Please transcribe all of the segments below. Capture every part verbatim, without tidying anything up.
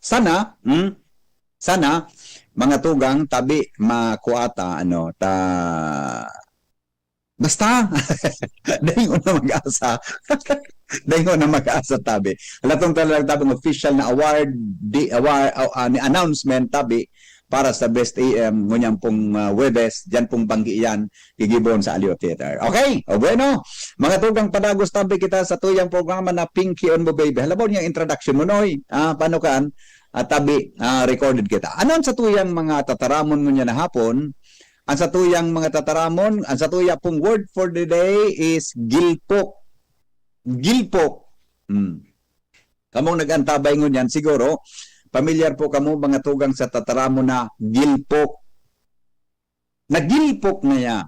Sana, hmm? Sana, mga tugang, tabi, makuha ta, ano, ta, basta, daingon na mag-asa. Daingon na mag-asa, tabi. Halatong talagang tabing official na award, di, award, uh, uh, ni announcement, tabi, para sa Best A M, ngunyan pong, uh, Webes, dyan pong banggi yan, gigibon sa Alio Theater. Okay? O bueno, mga tugang, padagos tabi kita sa tuyang programa na Pinky on Mo Baby. Halabaw niyang introduction mo, Noy. Ah, paano kaan? At tabi, ah, recorded kita. Ano ang sa tuyang mga tataramon ngunyan na hapon? Ang sa tuyang mga tataramon, ang sa tuya pong word for the day is gilpok. Gilpok. Hmm. Kamong nag-antabay ngunyan, siguro, pamilyar po kamo mga tugang sa tataramon na gilpok. Nagilpok na ya,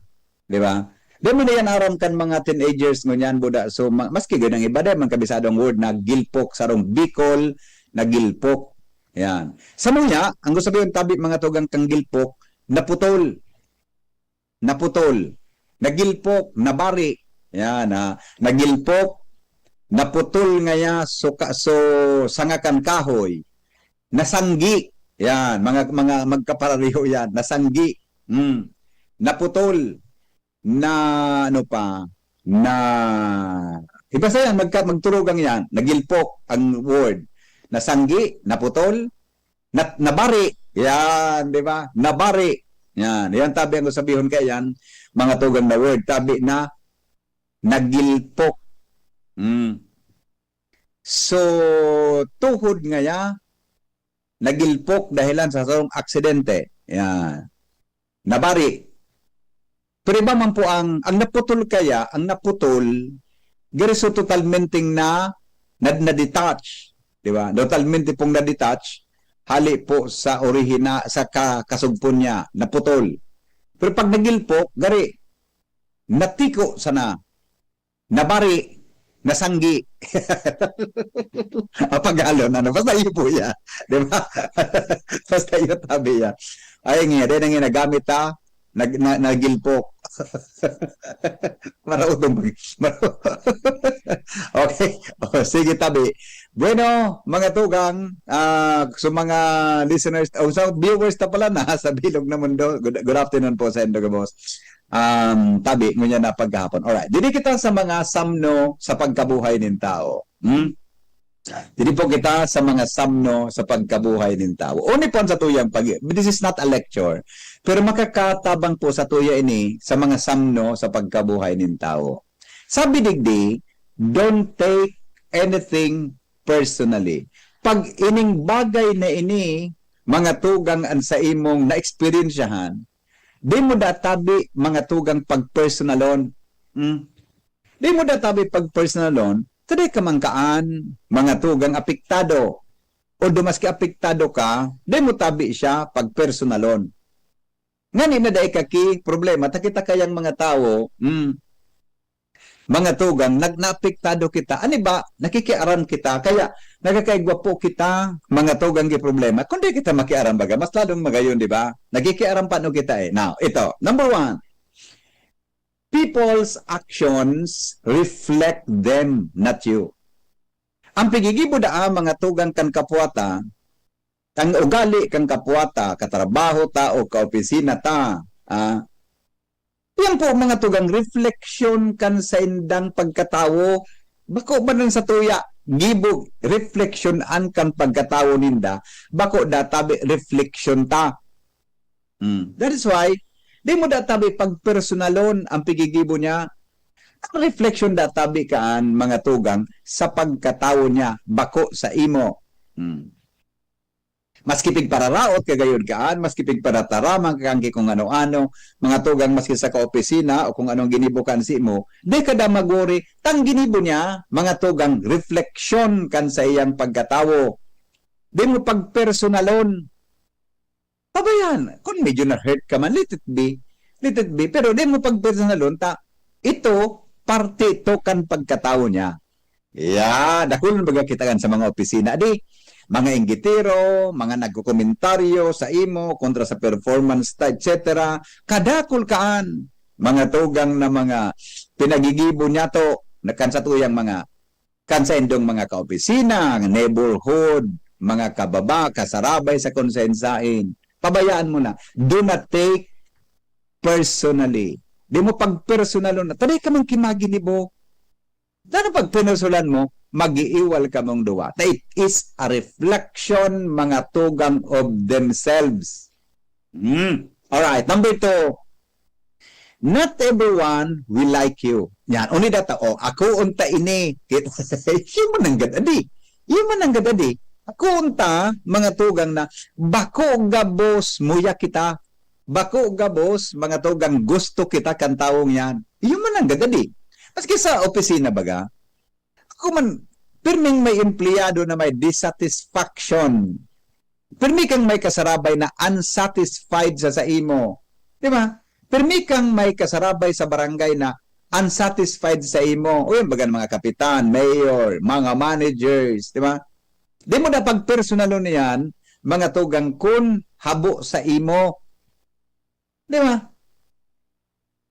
di ba? Di mo na yan aram kan mga teenagers ngunyan, buda. So, ma-, maski ganang iba, di man kabisado ang word na gilpok, sarong Bicol, nagilpok. Yan. Sa muya, ang gusto sabihin tabi, mga tugang kang gilpok, naputol. Naputol. Nagilpok, nabari. Yan, ha. Nagilpok, naputol ngaya, so, ka-, so, sanga kan kahoy. Nasanggi. Yan, mga, mga magkapareho yan. Nasanggi. Hmm. Naputol. Na, ano pa, na, iba sa yan, magka-, magturugang yan. Nagilpok ang word. Nasanggi, naputol, nat-, nabari. Yan, di ba? Nabari. Yan. Yan tabi ang sabihon kaya yan. Mga tugang na word. Tabi na nagilpok. Hmm. So, tuhod ngaya, nagilpok dahilan sa sarong aksidente. Yan. Nabari. Pero iba man po ang, ang naputol kaya, ang naputol, gari so totalmenteng na, na, na-detach. Di ba? Totalmente pong na-detach, hali po sa orihina, sa ka-, kasugpon niya, naputol. Pero pag nagilpok, gari, natiko sana, nabari, nasanggi. Apagalon, ano? Basta iyo po yan. Di ba? Basta iyo tabi yan. Ay, nga, dahil nang nagamit ha, nag, na, nagilpok. Maraot ang pag-, maraot. Okay. O, sige, tabi. Bueno, mga tugang, ah, sa mga listeners, o sa viewers ta pala na sa bilog na mundo, good, good afternoon po sa indo gabos. Um, tabi, ngunyan na paghahapon. Alright, diri kita sa mga samno sa pagkabuhay nin tawo. Hmm? Diri po kita sa mga samno sa pagkabuhay nin tawo. Uni po ang sa tuyang pag-, this is not a lecture, pero makakatabang po sa tuya ini sa mga samno sa pagkabuhay nin tawo. Sabi digdi, "Don't take anything personally." Pag ining bagay na ini, mga tugang an sa imong naeksperyensyahan, di mo da tabi, mga tugang, pagpersonalon. Hmm? Di mo da tabi pagpersonalon, ta dai ka man kaan, mga tugang, apektado. O dumaski apektado ka, di mo tabi siya pagpersonalon. Ngani na dai ka ki problema, ta kita kayang mga tawo, hmm, mga tugang, nag-, naapektado kita. Ani ba, nakikiaram kita, kaya nagkakaigwa po kita, mga tugang, ki problema. Kung di kita makiaram, baga, mas lalong magayon, di ba? Nagkikiaram pa no kita eh. Now, ito, number one, people's actions reflect them, not you. Ang pigigibo daa, mga tugang, kan kapwa ta, ang ugali kan kapwa ta, katrabaho ta o kaopisina ta, ah, yan po, mga tugang, refleksyon kan saindang pagkatawo. Bako man ang sa tuya, gibo, refleksyon an kan pagkatawo ninda, bako da tabi refleksyon ta. Hmm. That is why, di mo da tabi pagpersonalon ang pigigibo niya. Ang refleksyon da tabi kaan, mga tugang, sa pagkatawo niya, bako sa imo. Hmm. Maski pigpararaot ka gayod kaan, maski pigparataraman ka kan ki kung ano-ano, mga tugang, maski sa kaopisina o kung anong ginibo kan si mo, di ka da maguri, tang ginibo niya, mga tugang, refleksyon kan sa iyang pagkatawo. Di mo pagpersonalon. Pabayaan, kung medyo na-hurt ka man, let it be. Let it be. Pero di mo pagpersonalon, ta, ito, parte ito kan pagkatawo niya. Yeah, dakul na baga kita kan sa mga opisina, di? Mga inggitero, mga nagkokomentaryo sa imo, kontra sa performance ta, et cetera. Kadakul kaan, mga tugang na mga pinagigibo niya to, na kan sa tuyang mga, kan sa indong mga kaopisina, neighborhood, mga kababa, kasarabay sa konsensain. Pabayaan mo na. Do not take personally. Di mo pagpersonalon na, "Taday ka man kimaginibo." Dano pagpersonalon mo, mag-iiwal kamong duwa. Ta it is a reflection, mga tugang, of themselves. Hmm. Alright, number two. Not everyone will like you. Yan, only that, oh, ako unta ini. Iyo man nanggad adi. Iyo man nanggad adi. Ako unta, mga tugang na, bako gabos muya kita. Bako gabos, mga tugang, gusto kita kan tawong yan. Iyo man nanggad adi. Maski sa opisina baga, ako man, pirming may empleyado na may dissatisfaction. Pirmi kang may kasarabay na unsatisfied sa saimo. Di ba? Pirmi kang may kasarabay sa barangay na unsatisfied sa imo. O yan, bagan mga kapitan, mayor, mga managers, di ba? Di mo na pagpersonalon yan, mga tugang, kun habo sa imo. Di ba?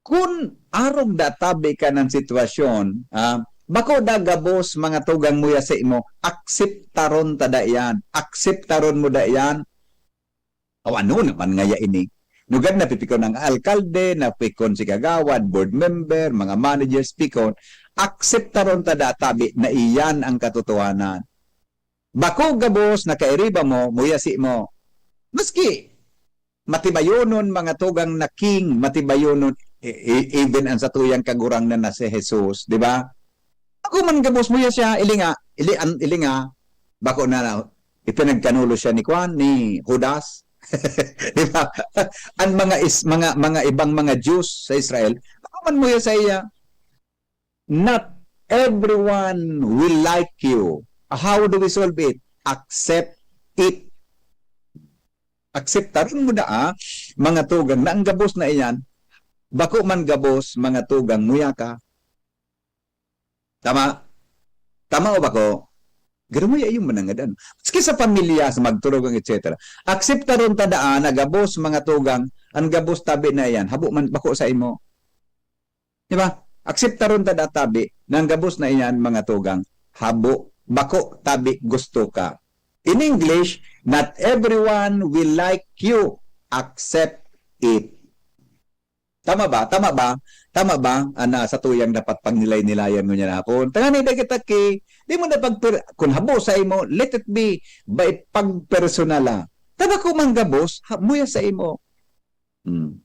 Kun arog da tabi kan an sitwasyon, ah, bako da gabos mga tugang muya sa imo, akseptaron ta da iyan. Akseptaron mo da iyan. O ano naman ngaya ini? Nugad na pipikon ang alkalde, na pikon si kagawad, board member, mga managers, pikon, akseptaron ta da tabi na iyan ang katotohanan. Bako gabos na kairiba mo, muya sa imo. Maski matibayonon, mga tugang, na king, matibayonon, e-, e-, even ang satuyang Kagurangnan na si Jesus, di ba? Ako man gabos muya siya, ilinga, ili-, an-, ilinga, bako na, na ipinagkanulo siya ni Kwan, ni Judas. Di ba? Ang mga is-, mga, mga ibang mga Jews sa Israel, bako man muya sa iya. Not everyone will like you. How do we solve it? Accept it. Akseptaron mo na, ah, mga tugang, na ang gabos na iyan, bako man gabos, mga tugang, muya ka. Tama? Tama o bako? Garo mo yung manangadan. Maski sa pamilya, sa magturugang, et cetera. Akseptaron ta daan na gabos, mga tugang, ang gabos tabi na iyan, habo man, bako sa imo. Di ba? Akseptaron ta da tabi, na ang gabos na iyan, mga tugang, habo, bako, tabi, gusto ka. In English, not everyone will like you, accept it. Tama ba? Tama ba? Tama ba? Ana, sa tuyang dapat pagnilay-nilayan mo niya na ako. Tangani, dagit aki, di mo na pagper-, kung habo sa imo, let it be, by pagpersonal, ah. Tama ko man gabos, ha, muya sa imo. Hmm.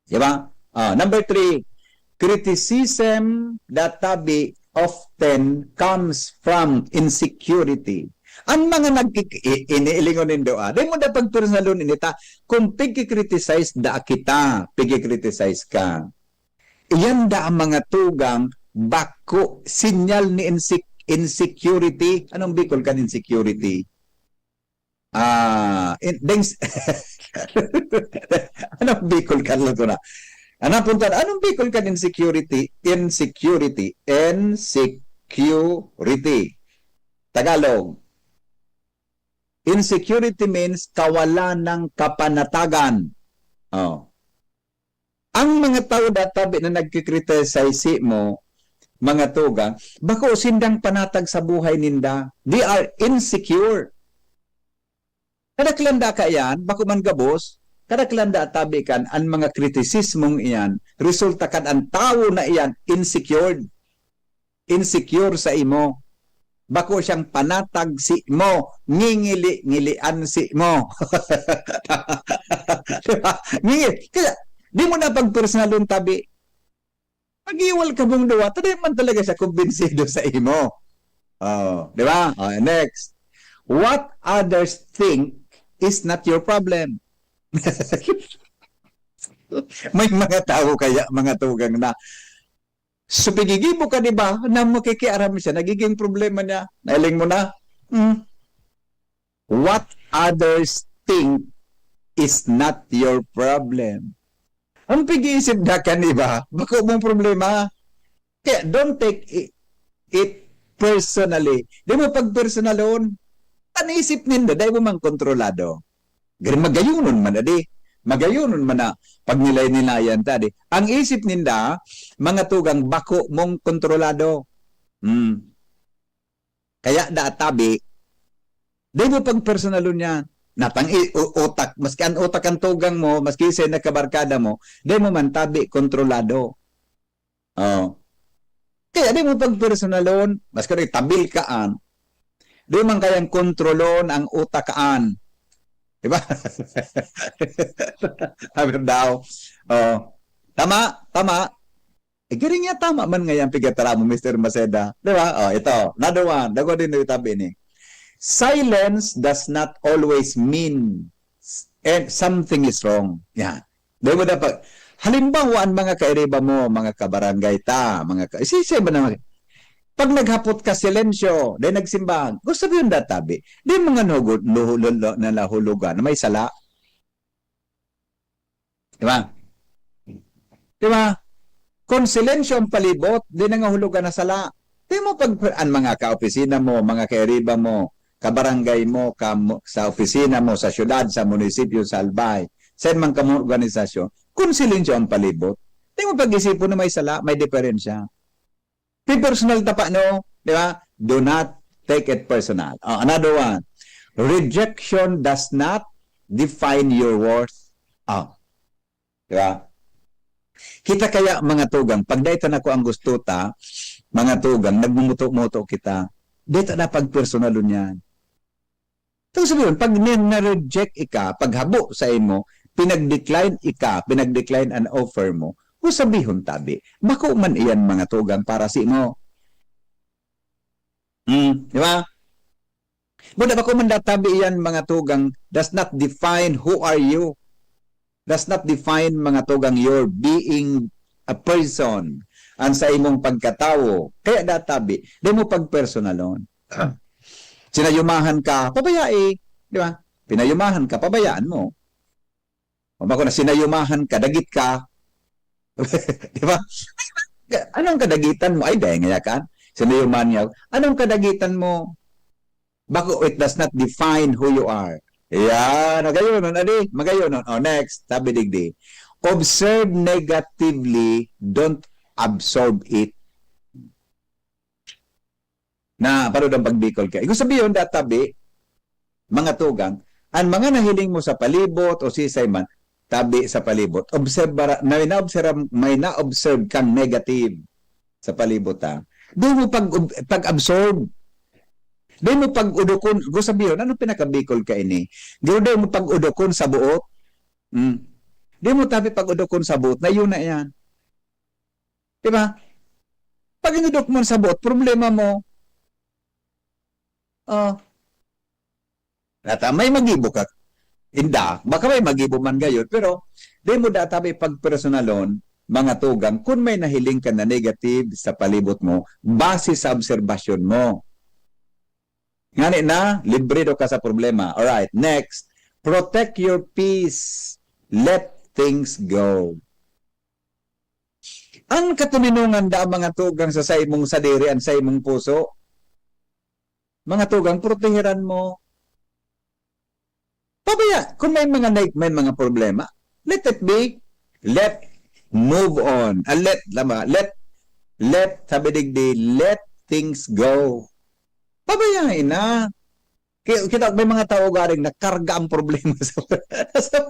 Di ba? Ah, number three, criticism that tabi often comes from insecurity. Ang mga nagkik-, i-, iniilingon nindo, ah, di mo dapat personalon ini ta, kung pigki-criticize da kita, pigki-criticize ka. Iyan da ang mga tugang bako, sinyal ni insec-, insecurity. Anong Bicol kan insecurity? Ah, in, deng, anong Bicol kan, lato na? Ano punta? Anong Bicol kan insecurity? Insecurity. Insecurity. Tagalog. Insecurity means kawalan ng kapanatagan. Oh. Ang mga tao da tabi na nagki-criticize mo, mga tugang, bako sindang panatag sa buhay ninda. They are insecure. Kadaklan da kaiyan, bako man gabos, kadaklan da tabi kan an mga kritisismong iyan, resulta kan an tawo na iyan insecure. Insecure sa imo. Bako siyang panatag sa imo, ngingili-ngilian sa imo. Di ba? Ngingil-, kaya, di mo na pagpersonalon tabi. Mag-iwal kamong duwa, ta di man talaga siya kumbinsido sa imo. Oh, di ba? Oh, next. What others think is not your problem. May mga tao kaya, mga tugang na, so, pigigibo ka, di ba, na makikiaram siya, nagiging problema niya. Nailing mo na? Hmm. What others think is not your problem. Ang pag-iisip na kan iba, bako mong problema. Kaya don't take i-, it personally. Di mo pagpersonalon. An isip ninda, dai mo man kontrolado. Gari magayunon man na di. Magayunon man na pagnilay-nilayan ta di. Ang isip ninda, mga tugang, bako mong kontrolado. Hmm. Kaya da tabi, Dai mo pagpersonalon yan. Natang i-, u-, utak, maski an utak an tugang mo, maski sa nakabarkada mo, dai mo man tabi kontrolado. Oh. Kaya dai mo pagpersonalon, maski tabil ka an, dai man kayang kontrolon ang utak an. Di ba? Sabi daw. Oh. Tama, tama. Eh, giring niya, tama man nga yan, pigatara mo, Mister Maceda. Di ba? Oh, ito, another one. Dagwa din ito tabi ni. Silence does not always mean s-, and something is wrong. Yan. Di mo dapat, halimbawa, ang mga kairiba mo, mga kabarangay ta, mga ka-, sisay ba naman? Pag naghapot ka, silensyo, di nagsimbag, gusto mo yung databi? Di mga nuhugod, luhu-, luhu-, na nahulugan, na may sala. Di ba? Di ba? Kung silensyo ang palibot, di nangahulugan na sala. Di mo pag, ang mga kaopisina mo, mga kairiba mo, kabarangay mo, ka, sa opisina mo, sa syudad, sa munisipyo, sa albay, sa man kamong organisasyon, kung silensyo ang palibot, di mo pag-isipon na may sala, may diferensya. Pi-personal ta pa, no? Di ba? Do not take it personal. Oh, another one. Rejection does not define your worth. Oh. Di ba? Kita kaya, mga tugang, pag dai ta nako ang gusto ta, mga tugang, nagmumuto-muto kita. Dai ta na pagpersonalon yan. Ito sabihin, pag ni-, na-reject ika, paghabo sa imo, pinag-decline ika, pinag-decline an offer mo, o sabihon tabi, bako man iyan, mga tugang, para sa imo. Hmm, di ba? Buda, bako man databi iyan, mga tugang, does not define who are you. Does not define, mga tugang, your being a person, ang sa imong pagkatawo. Kaya databi, di mo pagpersonalon. Sinayumahan ka, pabayai, di ba? Pinayumahan ka, pabayaan mo. O bako na sinayumahan ka, dagit ka. Di ba? Anong kadagitan mo? Ay, dahil nga kan. Sinayumahan niya, anong kadagitan mo? Bako, it does not define who you are. Yan, magayon nun, adi, magayon nun. O, next, sabi digdi, observe negatively, don't absorb it. Na, parod ang pagbikol ka. Ibig sabihin, databi, mga tugang, ang mga nahiling mo sa palibot o sisay man, tabi sa palibot. Obserba, may na-observe, may na-observe kang negative sa palibot, ha? Di mo pag, pag-absorb. Di mo pag-udokon. Gusto sabihin, anong pinakabikol ka ini? Di, di mo pag-udokon sa buot. Mm. Di mo tabi pag-udokon sa buot. Na yun na yan. Di ba? Pag inudok mo sa buot, problema mo. Oh. Nata, may magibo ka. Inda, baka may magibo man gayon, pero di mo databi pagpersonalon, mga tugang, kung may nahiling ka na negative sa palibot mo, base sa obserbasyon mo. Ngani na, libre do ka sa problema. Alright, next. Protect your peace. Let things go. Ang katoninongan da, mga tugang, sa saimong sadiri, ang saimong puso. Mga tugang, proteheran mo. Pabaya, kung may mga nag-, may mga problema, let it be. Let, move on. Ah, let, lama, let, let, sabi digdi, let things go. Pabayai na. Ki-, kita, may mga tao garing nakarga ang problema sa, sa,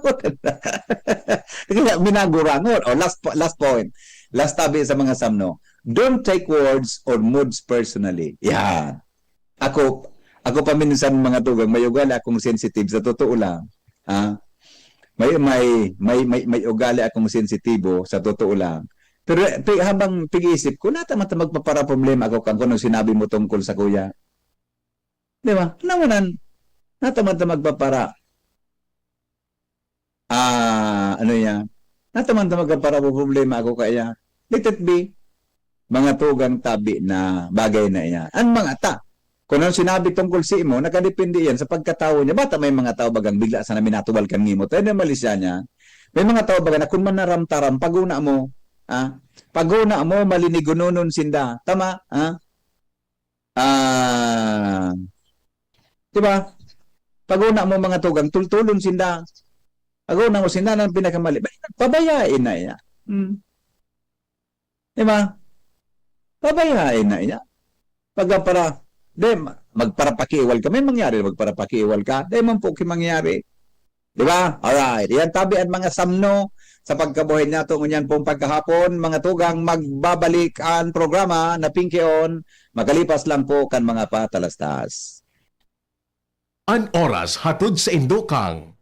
kaya minagurangon. O, last po, last point. Last tabi sa mga samno. Don't take words or moods personally. Yan. Ako, ako pa minsan, mga tugang, may ugali akong sensitive, sa totoo lang. Ha? May, may, may, may, may ugali akong sensitibo, sa totoo lang. Pero, pe-, habang pag-iisip ko, nata man ta magpaparaproblema ako kan kung anong sinabi mo tungkol sa kuya. Di ba? Nangunan, nata man ta magpapara-, ah, ano yan? Nata man ta magpaparaproblema ako kaya. Let it be. Mga tugang tabi na bagay na iyan. Ang mga ta, kung anong sinabi tungkol sa imo, nakadepende iyan sa pagkatawo niya. Bata may mga tao bagang bigla sana minatubal kan ngimot. Ay, na mali siya niya. May mga tao baga na kung manaramtaram, paguna mo, ah, paguna mo, malinigononon sinda. Tama? Ah? Ah, di ba? Paguna mo, mga tugang, tultulon sinda. Paguna mo, sinda nang pinakamali. Ba-, pabayai na iya. Hmm. Di ba? Pabayai na iya. Pagka para, di, ma-, magparapakiwal ka. May mangyari na magparapakiwal ka? Dai man po ki mangyari. Di ba? Alright. Yan tabi an mga samno sa pagkabuhay nato ngunyan pong pagkahapon. Mga tugang, magbabalik an programa na Pinkion makalipas lang po kan mga patalastas. An oras hatod sa indo kang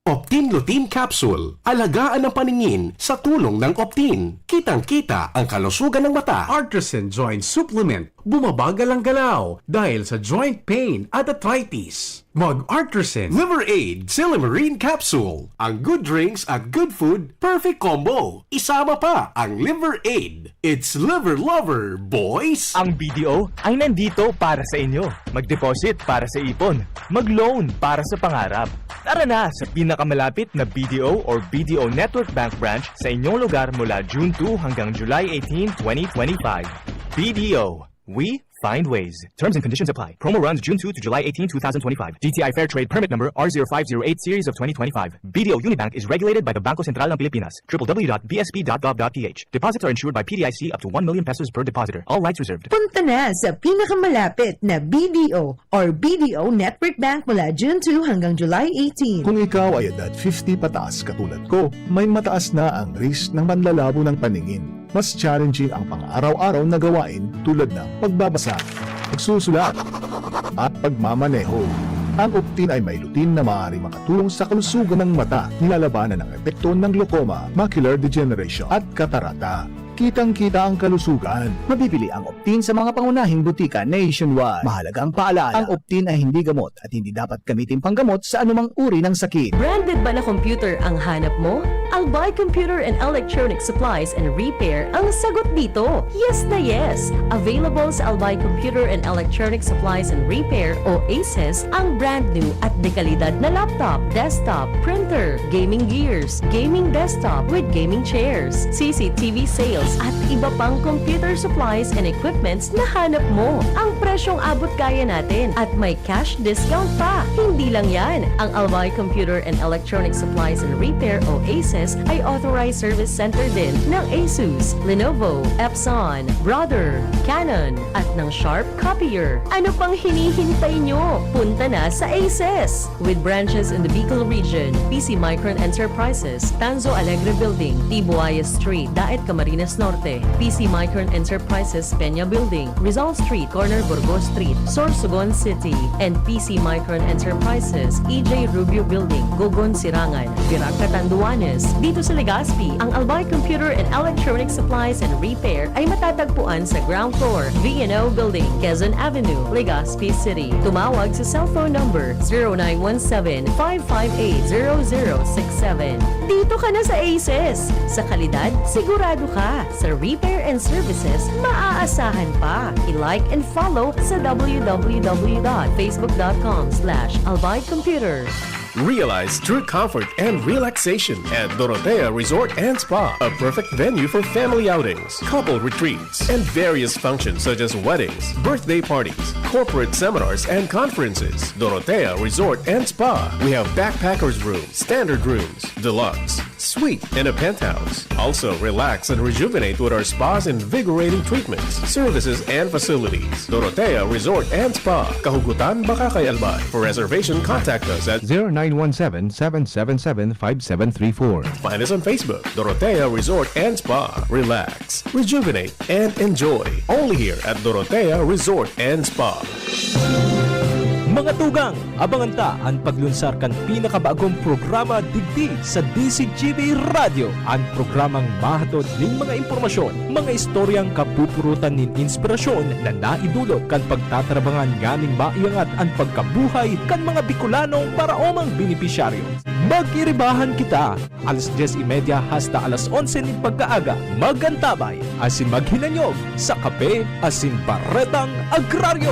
Optin Lutein Capsule. Alagaan ang paningin sa tulong ng Optin. Kitang-kita ang kalusugan ng mata. Artisan Joint Supplement. Bumabagal ang galaw dahil sa joint pain at arthritis. Mag Artisan. Liver Aid Silymarin Capsule. Ang good drinks at good food, perfect combo. Isama pa ang Liver Aid. It's Liver Lover, boys! Ang B D O ay nandito para sa inyo. Mag-deposit para sa ipon. Mag-loan para sa pangarap. Tara na sa pinakamalapit na B D O or B D O Network Bank branch sa inyong lugar mula June two hanggang July eighteen, twenty twenty-five. B D O, we find ways. Terms and conditions apply. Promo runs June two to July eighteen, two thousand twenty-five. D T I Fair Trade Permit Number R zero five zero eight Series of twenty twenty-five. B D O Unibank is regulated by the Bangko Sentral ng Pilipinas. W W W dot B S P dot gov dot P H. Deposits are insured by P D I C up to one million pesos per depositor. All rights reserved. Punta na sa pinakamalapit na B D O or B D O Network Bank mula June two hanggang July eighteen. Kung ikaw ay edad fifty pataas katulad ko, may mataas na ang risk ng panlalabo ng paningin. Mas challenging ang pang-araw-araw na gawain tulad ng pagbabasa, pagsusulat, at pagmamaneho. Ang Optin ay may lutein na maaaring makatulong sa kalusugan ng mata, nilalabanan ang epekto ng glaucoma, macular degeneration, at katarata. Kitang-kita ang kalusugan. Mabibili ang Optin sa mga pangunahing butika nationwide. Mahalagang paalala, ang Optin ay hindi gamot at hindi dapat gamitin panggamot sa anumang uri ng sakit. Branded ba na computer ang hanap mo? Albay Computer and Electronic Supplies and Repair ang sagot dito. Yes na yes! Available sa Albay Computer and Electronic Supplies and Repair o ACES ang brand new at dekalidad na laptop, desktop, printer, gaming gears, gaming desktop with gaming chairs, C C T V sales at iba pang computer supplies and equipments na hanap mo. Ang presyong abot kaya natin at may cash discount pa. Hindi lang yan, ang Albay Computer and Electronic Supplies and Repair o ACES ay authorized service center din ng Asus, Lenovo, Epson, Brother, Canon, at ng Sharp Copier. Ano pang hinihintay nyo? Punta na sa ACES! With branches in the Bicol region, P C Micron Enterprises, Tanzo Alegre Building, Tibuaya Street, Daet, Camarines Norte, P C Micron Enterprises, Peña Building, Rizal Street, corner Burgos Street, Sorsogon City, and P C Micron Enterprises, E J Rubio Building, Gogon, Sirangan, Virac, Catanduanes. Dito sa Legazpi, ang Albay Computer and Electronic Supplies and Repair ay matatagpuan sa ground floor, V and O Building, Quezon Avenue, Legazpi City. Tumawag sa cellphone number zero nine one seven, five five eight, zero zero six seven. Dito ka na sa ACES! Sa kalidad, sigurado ka. Sa repair and services, maaasahan pa. I-like and follow sa w w w dot facebook dot com slash albay computer. Realize true comfort and relaxation at Dorotea Resort and Spa, a perfect venue for family outings, couple retreats, and various functions such as weddings, birthday parties, corporate seminars, and conferences. Dorotea Resort and Spa. We have backpackers room, standard rooms, deluxe, suite, and a penthouse. Also, relax and rejuvenate with our spa's invigorating treatments, services, and facilities. Dorotea Resort and Spa, Kahugutan, Bacacay, Albay. For reservation, contact us at zero nine one seven, seven seven seven, five seven three four. Find us on Facebook, Dorotea Resort and Spa. Relax, rejuvenate, and enjoy. Only here at Dorotea Resort and Spa. Mga tugang, abangan ta an paglunsar kan pinakabagong programa digdi sa D Z G B Radyo, an programang mahatod nin mga impormasyon, mga istoryang kapupurutan nin inspirasyon na naidulot kan pagtatarabangan nganing maiangat an pagkabuhay kan mga Bikolanong paraomang benepisyaryo. Mag-iribahan kita, alas dyes y media hasta alas onse nin pagkaaga. Mag-antabay asin maghinanyog sa Kape asin Baretang Agraryo.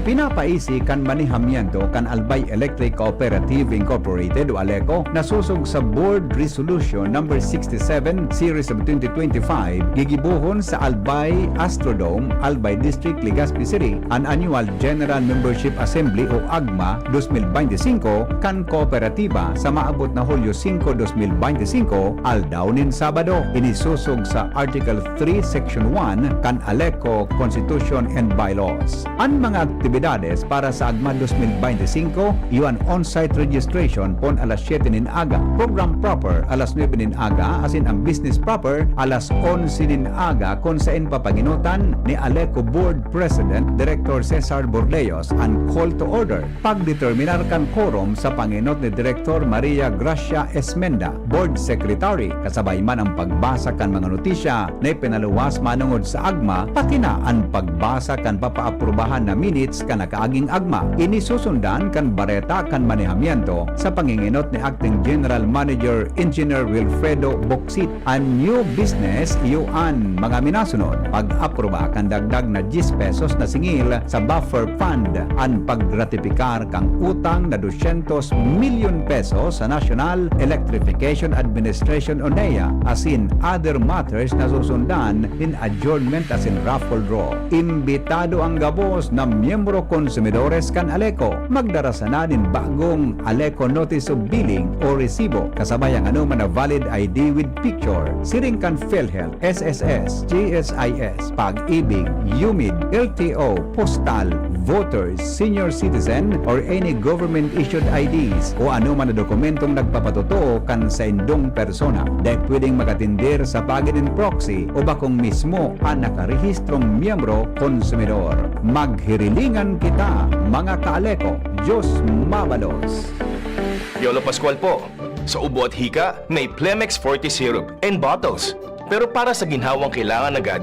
Pinapaisi kan manehamiento kan Albay Electric Cooperative Incorporated o ALECO na sosog sa Board Resolution Number sixty-seven Series of twenty twenty-five, gigibohon sa Albay Astrodome, Albay District, Legazpi City, an Annual General Membership Assembly o AGMA twenty twenty-five kan kooperatiba sa maabot na Hulyo singko, dos mil bente singko, aldaw nin Sabado. Ini sosog sa Article three, Section one kan ALECO Constitution and Bylaws. An mga aktibidades para sa AGMA dos mil bente singko, iyo an on-site registration pon alas siyete nin aga, program proper alas nuebe nin aga, asin ang business proper alas onse nin aga, kun saen papangenotan ni ALECO Board President Director Cesar Bordeos an call to order. Pagdeterminar kan quorum sa pangenot ni Direktor Maria Gracia Esmenda, Board Secretary, kasabay man ang pagbasa kan mga notisya na ipinaluwas manongod sa AGMA, pati na an pagbasa kan papaaprubahan na minutes kan nakaaging AGMA. Ini susundan kan bareta kan manehamiento sa pangengenot ni Acting General Manager Engineer Wilfredo Bocsit. An new business, iyo an mga minasunod: pag-aproba kan dagdag na diyes pesos na singil sa buffer fund, an pagratipikar kan utang na dosyentos milyon pesos sa National Electrification Administration o NEA, asin other matters na susundan nin adjournment asin raffle draw. Imbitado ang gabos na miyembro konsumidores kan ALECO. Magdara sana nin bagong ALECO Notice of Billing o resibo, kasabay ang anoman na valid I D with picture, siring kan PhilHealth, S S S, G S I S, Pag-ibig, UMID, L T O, postal, voters, senior citizen, or any government-issued I Ds o anoman na dokumentong nagpapatotoo kan saindong persona. Dai pwedeng makatindir sa paagi nin proxy o bakong mismo an nakarehistrong miyembro konsumidor. Maghirilingan kita, mga ka-ALECO. Diyos mabalos! Piolo Pascual po. Sa ubo at hika, may Plemex Forte Syrup and bottles. Pero para sa ginhawang kailangan agad,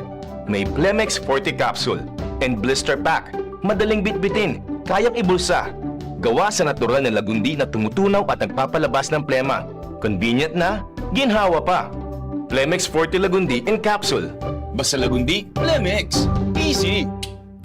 may Plemex Forte Capsule and Blister Pack. Madaling bitbitin, kayang ibulsa. Gawa sa natural na lagundi na tumutunaw at nagpapalabas ng plema. Convenient na, ginhawa pa. Plemex Forte Lagundi in Capsule. Basta Lagundi, Plemex. Easy!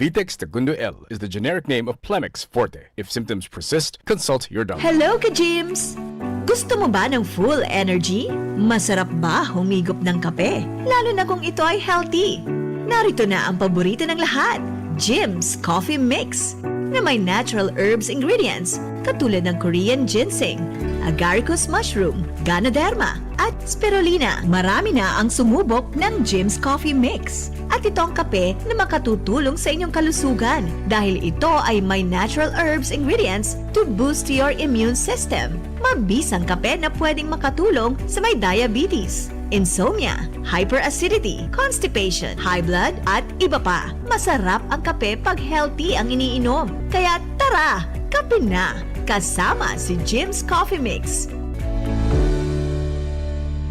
Vitex Tagundo L is the generic name of Plemex Forte. If symptoms persist, consult your doctor. Hello, ka-Gyms! Gusto mo ba ng full energy? Masarap ba humigop ng kape? Lalo na kung ito ay healthy. Narito na ang paborito ng lahat, Gyms Coffee Mix, na may natural herbs ingredients katulad ng Korean ginseng, agaricus mushroom, ganoderma, at spirulina. Marami na ang sumubok ng Gyms Coffee Mix. At ito ang kape na makatutulong sa inyong kalusugan dahil ito ay may natural herbs ingredients to boost your immune system. Mabisang kape na pwedeng makatulong sa may diabetes, insomnia, hyperacidity, constipation, high blood, at iba pa. Masarap ang kape pag healthy ang iniinom. Kaya tara, kape na! Kasama si Gyms Coffee Mix.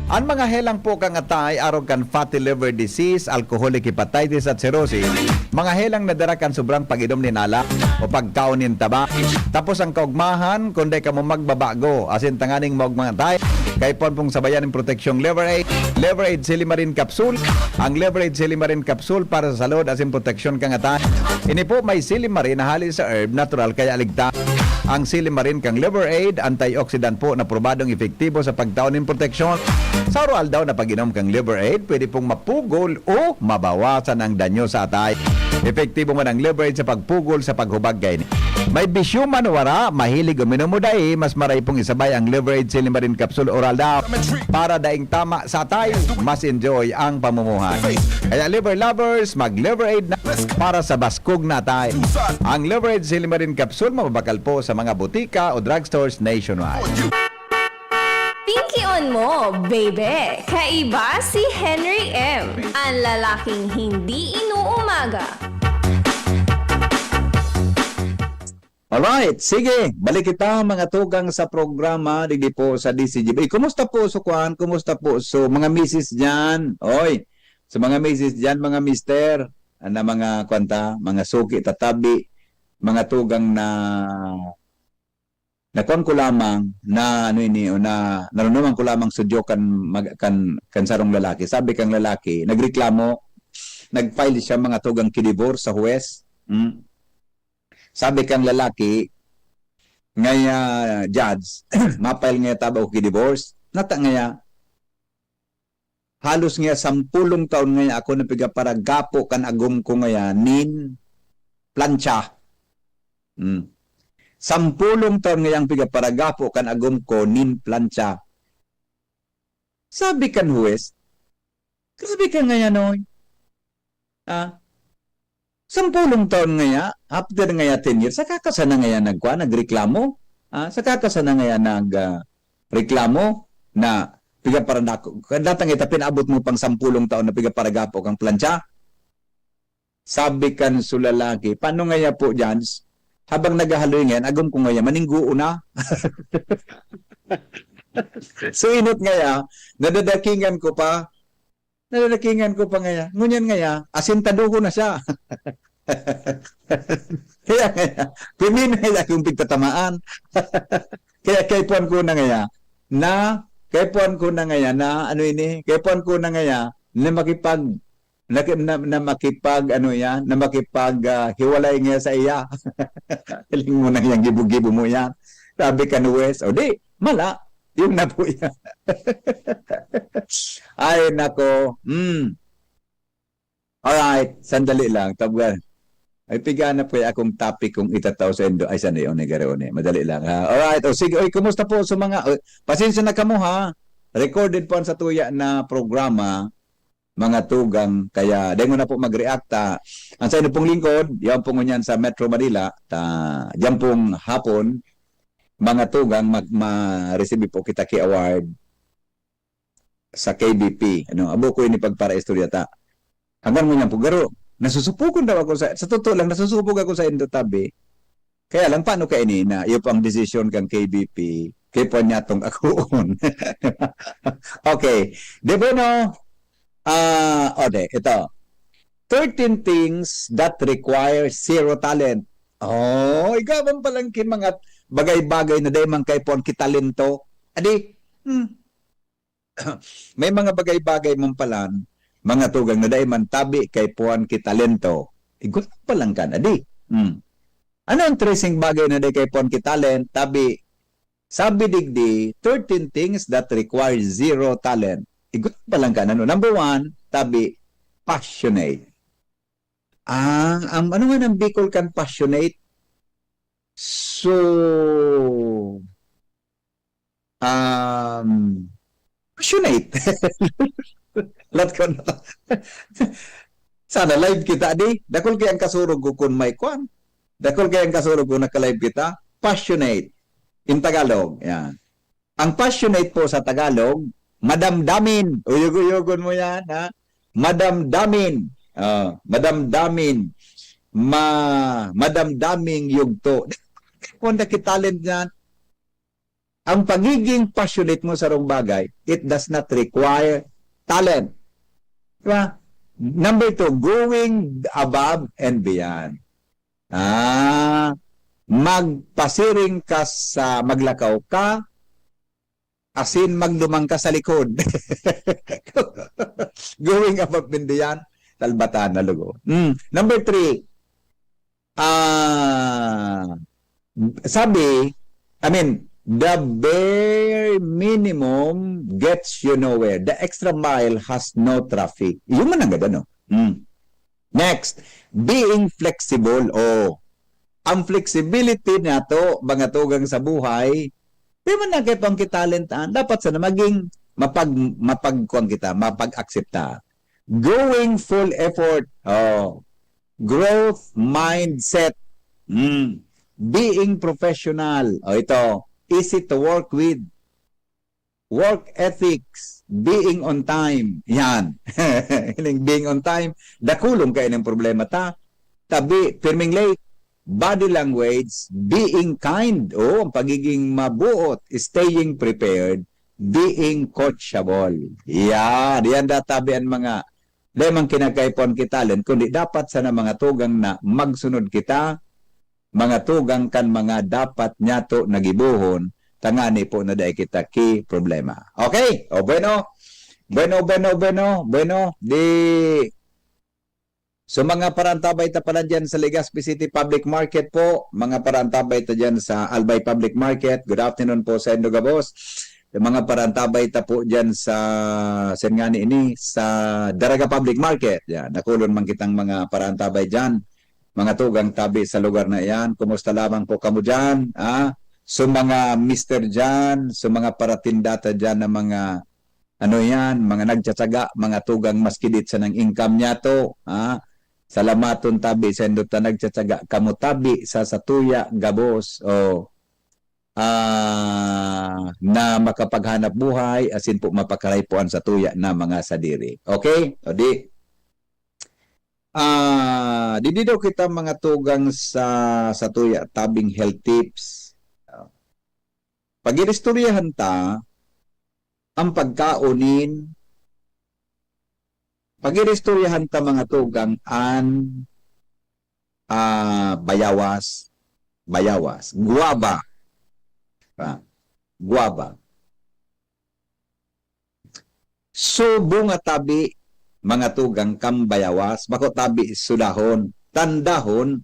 An mga helang po kan atay arog kan fatty liver disease, alcoholic hepatitis at cirrhosis, mga helang na dara kan sobrang pag-inom nin alak o pagkaon nin taba. Tapos ang kaugmahan, kun dai kamo magbabago, asin tanganing maugmang atay, kaipuhan pong sabayan nin proteksyong Liver Aid, Liver Aid Silimarin Capsule. Ang Liver Aid Silimarin Capsule para sa salud asin proteksyon kan atay. Ini po may silimarin na hali sa herb, natural kaya ligtas. Ang silimarin kan Liver Aid, antioxidant po na probadong epektibo sa pagtao nin proteksyon. Sa araw-aldaw na pag-inom kan Liver Aid, pwede pong mapugol o mabawasan ang danyo sa atay. Epektibo man ang Liver Aid sa pagpugol sa paghubag kaini. May bisyo man o wara, mahilig uminom o dai, mas maray pong isabay ang Liver Aid Silimarin Capsule Oral Down para daing tama sa atay, mas enjoy ang pamumuhay. Kaya Liver Lovers, mag Liver Aid na para sa baskog na atay. Ang Liver Aid Silimarin Capsule mababakal po sa mga butika o drugstores nationwide. Pinkion mo, baby! Kaiba si Henry M, ang lalaking hindi inuumaga. Alright, sige, balik kita, mga tugang, sa programa digdi po sa D C G B. Kumusta po so kwan? Kumusta po so mga misis diyan? Oy, sa mga misis diyan, mga mister, na mga kwan ta, mga suki, tatabi, mga tugang na, na kwan ko lamang, na ano ini, o na narunuman ko lamang sudyo kan mag-, kan, kan sarong lalaki. Sabi kang lalaki, nagreklamo, nag-file siya, mga tugang, ki-divorce sa huwes. Hmm? Sabi kang lalaki, ngaya, judge, mapile ngaya ta ba ako ki-divorce? Nata ngaya, halos ngaya sampulong taon ngaya ako na pigaparagapo kan agom ko ngaya nin plancha. Hmm. Sampulong taon ngayang pigaparagapo kan agom ko nin plancha. Sabi kan huwes, "Grabe ka ngaya, Noy. Ah, sampulong taon ngaya, after ngaya ten years, saka ka sana ngaya nagkwa, nagreklamo? Ah, saka ka sana ngaya nag, ah, reklamo na pigaparanako, datang ita pinaabot mo pang sampulong taon na pigaparagapo kang plancha?" Sabi kan su lalaki, "Paano ngaya po, Jans? Habang naghahaloy ngayan, agom ko ngaya, maningguo na." So, inot ngaya, nadadakingan ko pa, nadadakingan ko pa ngaya. Ngunyan ngaya, asintadohon na siya. Kaya ngaya, pirmi na ngaya akong pigtatamaan. Kaya kaipuhan ko na ngaya, na, kaipuhan ko na ngaya na, ano ini, kaipuhan ko na ngaya, na makipag, na, na, na makipag, ano yan, na makipag, ah, hiwalay ngaya sa iya. Hiling mo na yang gibo-gibo mo yan. Sabi kan huwes, "O di, mala, yun na po yan." Ay, nako. Hmm. Alright, sandali lang. Tabgan. Ay, piganap kaya akong topic kung itataw sa Indo. Ay, sana yun, eh, garo ni. Madali lang, ha? Alright, o sige. Oy, kumusta po sa mga, o, pasensya na kamo, ha? Recorded po ang satuya na programa, mga tugang. Kaya, dengon na po mag-react, ha. Ang sa inyo pong lingkod, yan po ngunyan sa Metro Manila, ta, diyan pong hapon, mga tugang, mag, ma-receive po kita ki award sa K B P. Ano, abo ko ini pagparaistorya ta. Hanggang ngunyan po, garo, nasusupugon daw ako sa, sa totoo lang, nasusupog ako sa indo tabi. Kaya lang, paano ka ini na iyo po ang desisyon kang K B P, kay po niya tong akoon? Okay. De bueno, ah, o de, ito. Thirteen things that require zero talent. Oh, igabang palang ki mga bagay-bagay na dai man kay pon ki talento. Adi, hmm, may mga bagay-bagay man palan, mga tugang na dai man tabi kay puan ki talento. Igabang palang kan, adi. Hmm. Ano ang tracing bagay na dai kay puan ki talent, tabi? Sabi digdi, thirteen things that require zero talent. Igabang palang kan, ano? Number one, tabi, passionate. Ah, ang, ano nga ng Bicol kan passionate? So, um, passionate. Lat ko na. Sana live kita, di? Dakul kaya ang kasurog ko kun may kwan. Dakul kaya ang kasurog ko naka-live kita. Passionate. In Tagalog, yan. Ang passionate po sa Tagalog, madamdamin. Uyog-uyogon mo yan, ha? Madamdamin. Ah, madamdamin. Ma-, madamdaming yugto. Kung naki-talent yan, ang pagiging passionate mo sa sarong bagay, it does not require talent. Di ba? Number two, going above and beyond. Ah, magpasiring ka sa, maglakaw ka, asin magdumang ka sa likod. Going above and beyond, talbatan na lugo. Mm. Number three, ah, sabi, I mean, the bare minimum gets you nowhere. The extra mile has no traffic. Yun man ang ganda, no? Mm. Next, being flexible. Oh, ang flexibility nato, mga tugang sa buhay, di man na kayo pang kitalentaan. Dapat sana maging mapag-, mapagkuhan kita, mapag-aksepta. Going full effort. Oh, growth mindset. Mm. Being professional. Oh, ito, easy to work with. Work ethics, being on time. Yan. Ining being on time, dakulong kayo ng problema ta. Tabi, pirming late, body language, being kind. O, ang pagiging mabuot, staying prepared, being coachable. Yan. Yan databi ang mga, di man kinakaipon ki talent, kundi dapat sana mga tugang na magsunod kita, mga tugang kan mga dapat nyato na gibohon, tangani po na dai kita ki problema. Okay? O, bueno. Bueno, bueno, bueno, bueno. Di, So, mga paraantabay ta pala dyan sa Legazpi City Public Market po, mga paraantabay ta dyan sa Albay Public Market, good afternoon po sa indo gabos. Yung mga paraantabay ta po dyan sa, saan nga ni ini, sa Daraga Public Market. Yan, nakulon man kitang mga paraantabay dyan. Mga tugang tabi sa lugar na iyan, kumusta lamang po kamo dyan? Ah? So, mga mister dyan, so, mga paratinda ta dyan na mga, ano yan, mga nagtsatsaga, mga tugang maski dit sa nang income niya to, ah? Salamaton tabi sa indo ta nagtsatsaga kamo tabi sa satuya gabos, o, ah, na makapaghanap buhay, asin po mapakaray po an satuya na mga sadiri. Okay? O di, ah, didi daw kita mga tugang sa satuya tabing health tips. Pag-iristoryahan ta, ang pagkaon nin, pag-iristoryahan ta mga tugang an, ah, bayawas, bayawas, guava. Ah, guava. So, bunga tabi, mga tugang kan bayawas, bako tabi sudahon, tandahon,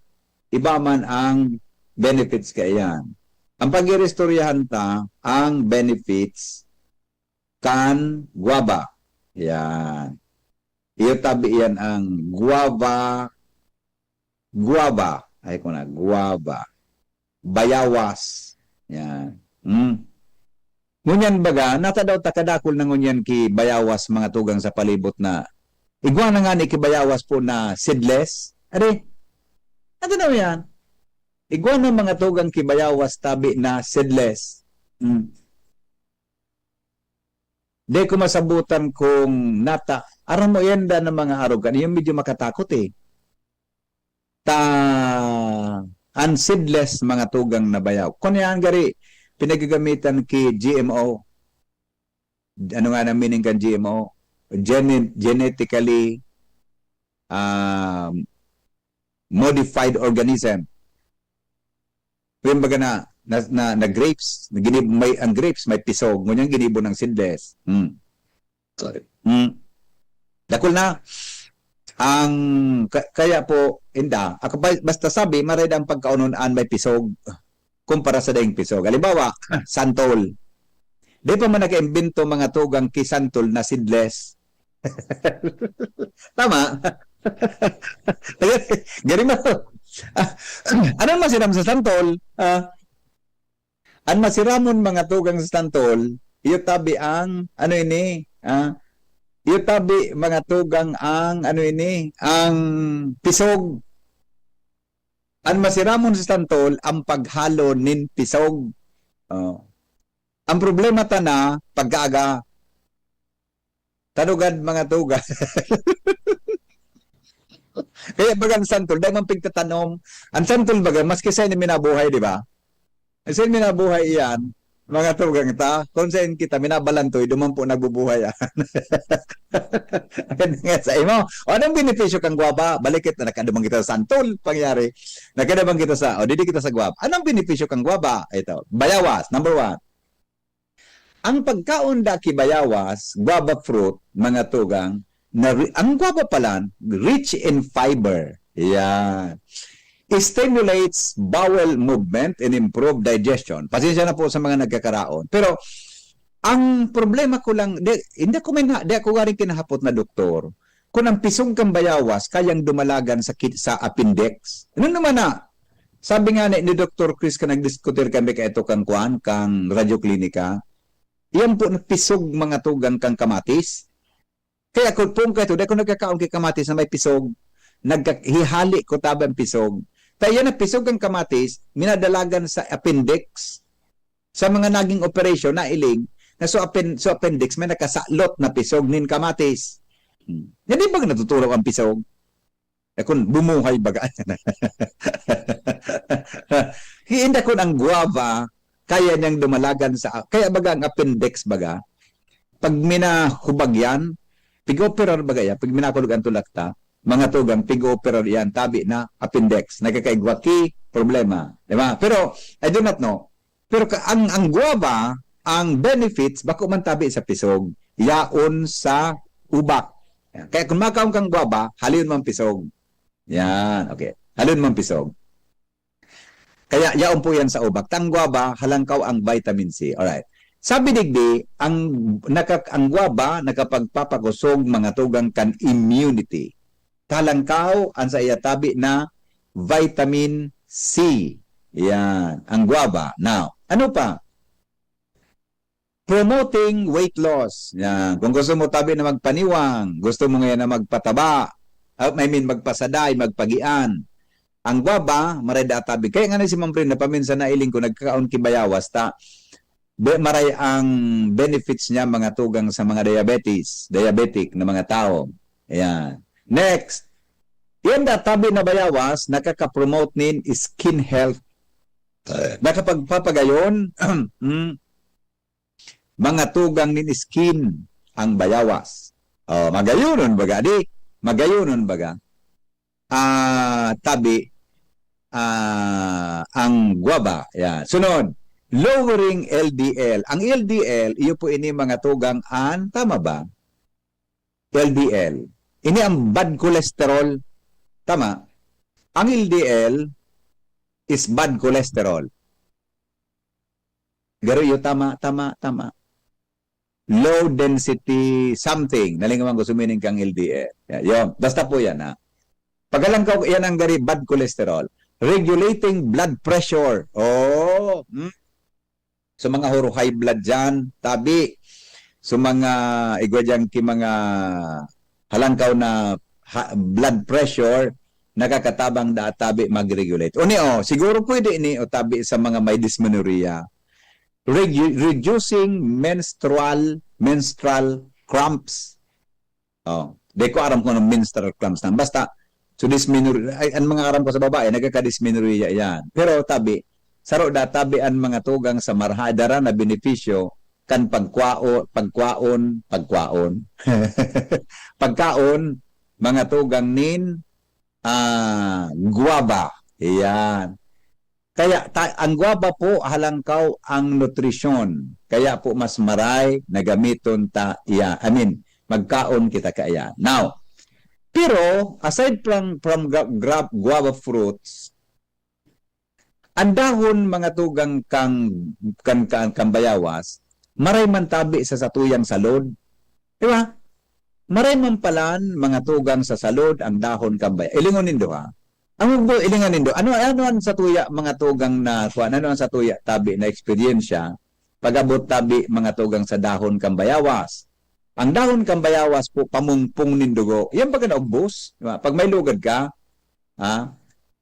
iba man ang benefits kaiyan. Ang pag-iristoryahan ta, ang benefits kan guava. Yan. Iyo tabi iyan ang guava, guava. Ay ko na, guava. Bayawas. Yan. Hmm. Ngunyan baga, nata daw ta kadakul na ngunyan ki bayawas mga tugang sa palibot na igwa na nga ni ki bayawas po na seedless. Are, nata daw yan. Igwa na mga tugang ki bayawas tabi na seedless. Hmm. Di ko masabutan kung nata, aram mo yan da ng mga arogan, yung medyo makatakot eh. Ta, ang seedless mga tugang na bayaw. Kung yan gari, pinagagamitan ki G M O. Ano nga ang meaning kan G M O? Gene-, genetically, um, modified organism. Kumbaga na, na, na, na grapes, na ginib-, may, ang grapes may pisog, ngunyan ginibo ng seedless. Hmm. Sorry. Hmm. Dakul na. Ang, ka-, kaya po, inda, ako ba-, basta sabi, maray ang pagkaonon an may pisog kumpara sa daing pisog. Halimbawa, santol. Di pa man nag-imbento mga tugang ki santol na seedless. Tama? Gari mo. Ah, anong masiram sa santol? Ah, an masiramon mga tugang sa santol, iyo tabi ang, ano ini? Ah, iyo tabi mga tugang ang, ano ini? Ang pisog. An masiramon sa santol, ang paghalo nin pisog. Oh. Ang problema ta na, pagkaaga, tanugad mga tugang. Kaya baga ang santol, dahil man pigtatanom, ang santol baga, maski sa ini minabuhay, di ba? Sa ini minabuhay iyan, mga tugang ta, kung saan kita, minabalantoy, duman po nagbubuhay yan. Ayan nga sa imo. O, anong benepisyo kang guwaba? Balik kita, nakadumang kita sa santol, pangyari. Nakadumang kita sa, o, didi kita sa guwaba. Anong benepisyo kang guwaba? Ito, bayawas, number one. Ang pagkaon da ki bayawas, guava fruit, mga tugang, na ri-, ang guava pala, rich in fiber. Yan. Stimulates bowel movement and improve digestion. Pasensya na po sa mga nagkakaraon. Pero, ang problema ko lang, di, hindi ako may na, di ako garing kinahapot na doktor. Kung ang pisog kan bayawas, kayang dumalagan sa kit-, sa appendix. Ano naman na? Sabi nga ni, ni Doktor Chris ka nagdiskutir kami ka ito kang kwan, kang Radyo Klinika, iyan po na pisog mga tugang kang kamatis. Kaya kung pong kayo, dahil kung nagkakaon kay kamatis na may pisog, nagkahihali ko tabi ang pisog. Kaya yan ang pisog ang kamatis, minadalagan sa appendix. Sa mga naging operasyon, nailing, na so appen-, so appendix, may nakasalot na pisog nin kamatis. Hmm. Yan di ba natutulaw ang pisog? Eh, kung bumuhay baga. Hiinda kun ang guava, kaya niyang dumalagan sa, kaya baga ang appendix baga, pag minahubag yan, pig-operar baga yan, pag minakulog ang tulak ta, mga tugang, pig-operar yan, tabi na appendix, nagkakaigwa ki problema. Di ba? Pero, I do not know. Pero ka, ang, ang guava, ang benefits, bako man tabi sa pisog, yaon sa ubak. Kaya kung makaon kang guava, halion man pisog. Yan, okay. Halon man pisog. Kaya yaon po yan sa ubak. Tang guava, halangkaw ang vitamin C. Alright. Sabi digdi, ang, nakak-, ang guava nakapagpapakosog mga tugang kan immunity. Talangkaw ang sa iya tabi na vitamin C. Yan, ang guava. Now, ano pa? Promoting weight loss. Yan. Kung gusto mo tabi na magpaniwang, gusto mo ngayon na magpataba, ah, I mean, magpasaday, magpagian. Ang guava, maray da tabi. Kaya nga na si Ma'am Brenda, paminsan na iling ko, nagkakaon ki bayawas, ta, be, maray ang benefits niya, mga tugang sa mga diabetes, diabetic na mga tao. Ayan. Next, yan da tabi na bayawas, nakaka-promote nin skin health. Nakapagpapagayon, mm, mga tugang nin skin ang bayawas. Oh, magayonon baga, di? Magayonon baga. Ah, tabi, ah, ang guava. Yan. Sunod, lowering L D L. Ang L D L, iyo po ini mga tugang an, tama ba? L D L. Ini ang bad cholesterol. Tama? Ang L D L is bad cholesterol. Garo iyo, tama, tama, tama. Low density something. Nalingawan ko, sumining kang L D L. Yan, yun. Basta po yan, ha. Pagkalangkaw, yan ang gari bad cholesterol. Regulating blood pressure. Oh, hmm? So, mga huro high blood dyan, tabi. So, mga igwa dyan ki mga halangkaw na ha-, blood pressure, nakakatabang da tabi mag-regulate. Uni, oh, siguro pwede ini, o tabi sa mga may dysmenorrhea. Regu-, reducing menstrual, menstrual cramps. Oh, di ko aram kung anong menstrual cramps na. Basta, so dysmenorrhea, ay, ang mga aram ko sa babae, nagkaka-dysmenorrhea yan. Pero tabi, saro da tabi ang mga tugang sa marhadara na benepisyo kan pagkwao-, pagkwaon, pagkwaon, pagkaon, mga tugang nin, ah, guava. Yan. Kaya ta-, ang guava po, halangkaw ang nutrisyon. Kaya po mas maray na gamiton ta iya. I mean, magkaon kita kaiyan. Now, pero aside from, from gra-, gra-, guava fruits, ang dahon, mga tugang, kang, kan, kan, kan bayawas, maray man tabi sa satuyang salod. Di ba? Maray man palan, mga tugang, sa salod ang dahon kan bayawas. Ilingon nindo, ha? Ang ugbo, ilingan nindo. Ano, ano ang satuya, mga tugang, na kuwan? Ano ang satuya tabi na eksperyensya? Pag-abot tabi, mga tugang, sa dahon kan bayawas. Ang dahon kan bayawas po, pamungpong nin dugo. Yan pagka naugbos, di ba? Pag may lugad ka, ha?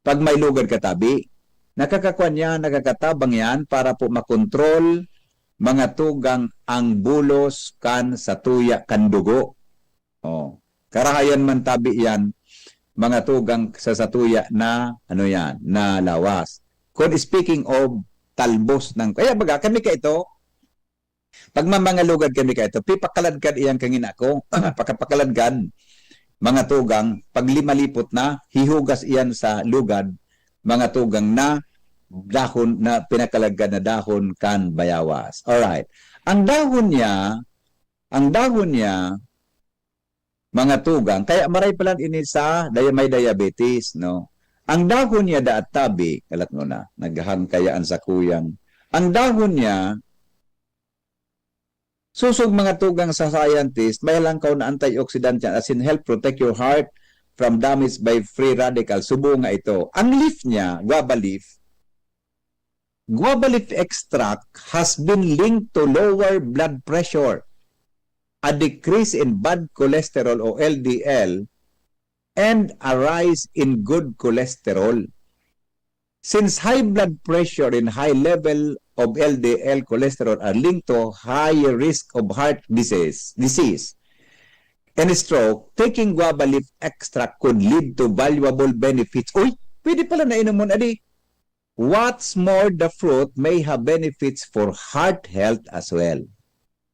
Pag may lugad ka tabi, nakakakuan yan, nakakatabang yan para po makontrol, mga tugang, ang bulos kan satuya kan dugo. Oh. Karahayan man tabi yan, mga tugang, sa satuya na, ano yan, na lawas. Kung speaking of talbos ng, kaya baga, kami ka ito, pag mamangalugad kami ka ito, pipakaladkad iyang kangina ko, pakapakaladkad, mga tugang, pag limalipot na, hihugas iyan sa lugad, mga tugang, na dahon, na pinakaladkad na dahon kan bayawas. Alright. Ang dahon niya, ang dahon niya, mga tugang, kaya maray palan ini sa dia-, may diabetes, no? Ang dahon niya daat tabi, kalat mo na, naghahang kaya ang sakuyang. Ang dahon niya, susog, mga tugang, sa scientist, may halangkaw na antioxidant yan, as in help protect your heart from damage by free radical. Subo nga ito. Ang leaf niya, guava leaf, guava leaf extract has been linked to lower blood pressure, a decrease in bad cholesterol o L D L, and a rise in good cholesterol. Since high blood pressure and high level of L D L cholesterol are linked to higher risk of heart disease, disease and stroke, taking guava leaf extract could lead to valuable benefits. Uy, pwede pala na inomon, adi. What's more, the fruit may have benefits for heart health as well.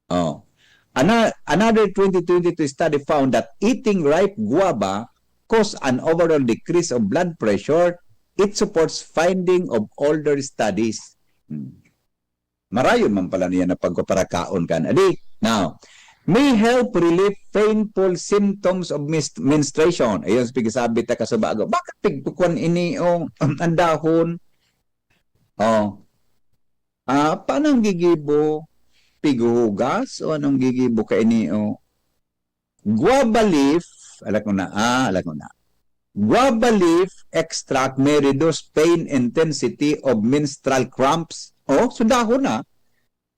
Oh. Ana-, another twenty twenty-two study found that eating ripe guava cause an overall decrease of blood pressure. It supports finding of older studies. Hmm. Marayon man pala niya na pagpaparakaon kan. Adi, now, may help relieve painful symptoms of mis- menstruation. Ayun, sige, sabi ta kasubago. Bakit pigkukuan ini o ang dahon? Oh. Ah, paano ang gigibo? Pighuhugas o anong gigibo ka ini o? Guava leaf, alam ko na, ah, alam ko na. Guava leaf extract may reduce pain intensity of menstrual cramps. Oh, so dahon na.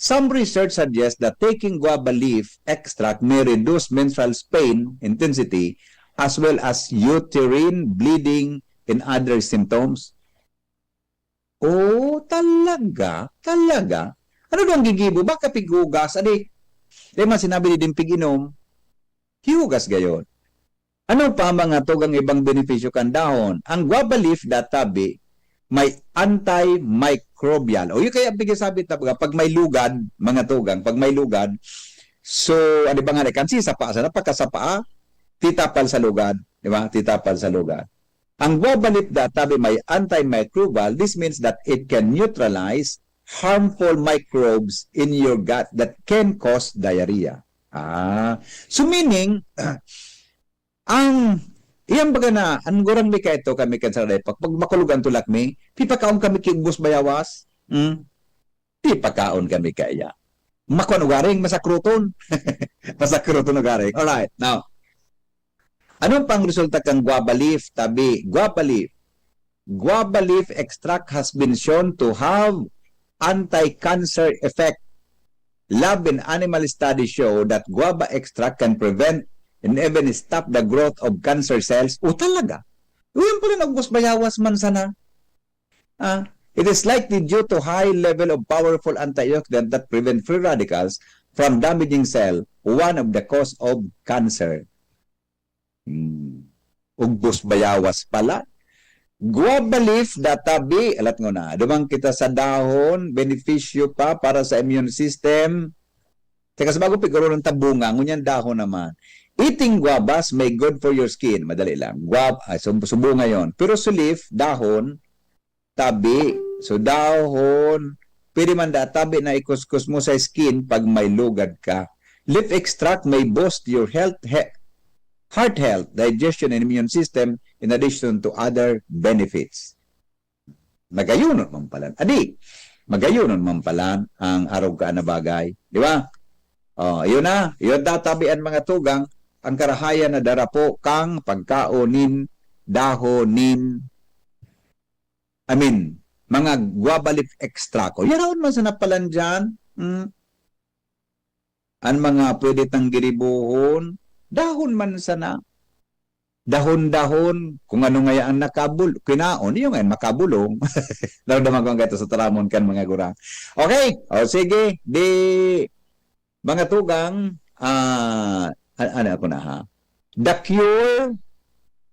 Some research suggests that taking guava leaf extract may reduce menstrual pain intensity as well as uterine bleeding and other symptoms. Oh, talaga? Talaga? Ano daw ang gigibo? Baka pighugas? Adi, di man sinabi ni din pig-inom. Hihugas gayon. Ano pa mga tugang ibang benepisyo kan dahon? Ang guava leaf databi may antimicrobial. O yung kaya bigyan sabi ta, pag may lugad, mga tugang, pag may lugad, so, ano ba nga, kan si sapa, sa napakasapa, titapal sa lugad, di ba? Titapal sa lugad. Ang guava leaf databi may antimicrobial. This means that it can neutralize harmful microbes in your gut that can cause diarrhea. Ah, so meaning, ang, iyan baga na, ang gurang mi kaito, kami kan sa Daypak, pag makulog ang tulak mi, pipakaon kami ki ugbos bayawas. Hmm? Pipakaon kami kaya. Makon ugaring, masakroton. Masakroton ugaring. Alright, now, anong pang resulta kang guava leaf? Tabi, guava leaf. Guava leaf extract has been shown to have anti-cancer effect. Lab and animal studies show that guava extract can prevent and even stop the growth of cancer cells. O talaga? Uyan pala na ugbos bayawas man sana. Ah, it is likely due to high level of powerful antioxidant that prevent free radicals from damaging cell, one of the cause of cancer. Hmm. Ugbos bayawas pala. Guava leaf databi, alat ngona. Dumang kita sa dahon, benepisyo pa para sa immune system. Teka, sa bago piguro ng tabunga, ngunyan dahon naman. Eating guavas may good for your skin. Madali lang. Guava, ah, sub- subunga yon. Pero sa leaf, dahon, tabi. So, dahon, pwede man databi na ikuskus mo sa skin pag may lugad ka. Leaf extract may boost your health, he- heart health, digestion, and immune system in addition to other benefits. Magayunon man pala. Adi, magayunon man pala ang arog ka na bagay. Di ba? Oh, yun na. Yun databi ang mga tugang, ang karahayan na darapo kang pagkaon nin dahon nin, I mean, mga guava leaf extract. O, yaraon man sana palan dyan. Hmm? An mga pwede tang giribuhon, dahon man sana. Dahon-dahon, kung ano ngaya ang nakabul-, kinaon, iyo ngayon makabulong. Naramdaman ko ang gato sa taramon kan mga gurang. Okay, o sige, di, mga tugang, ah, a-, ano ako na ha? The cure,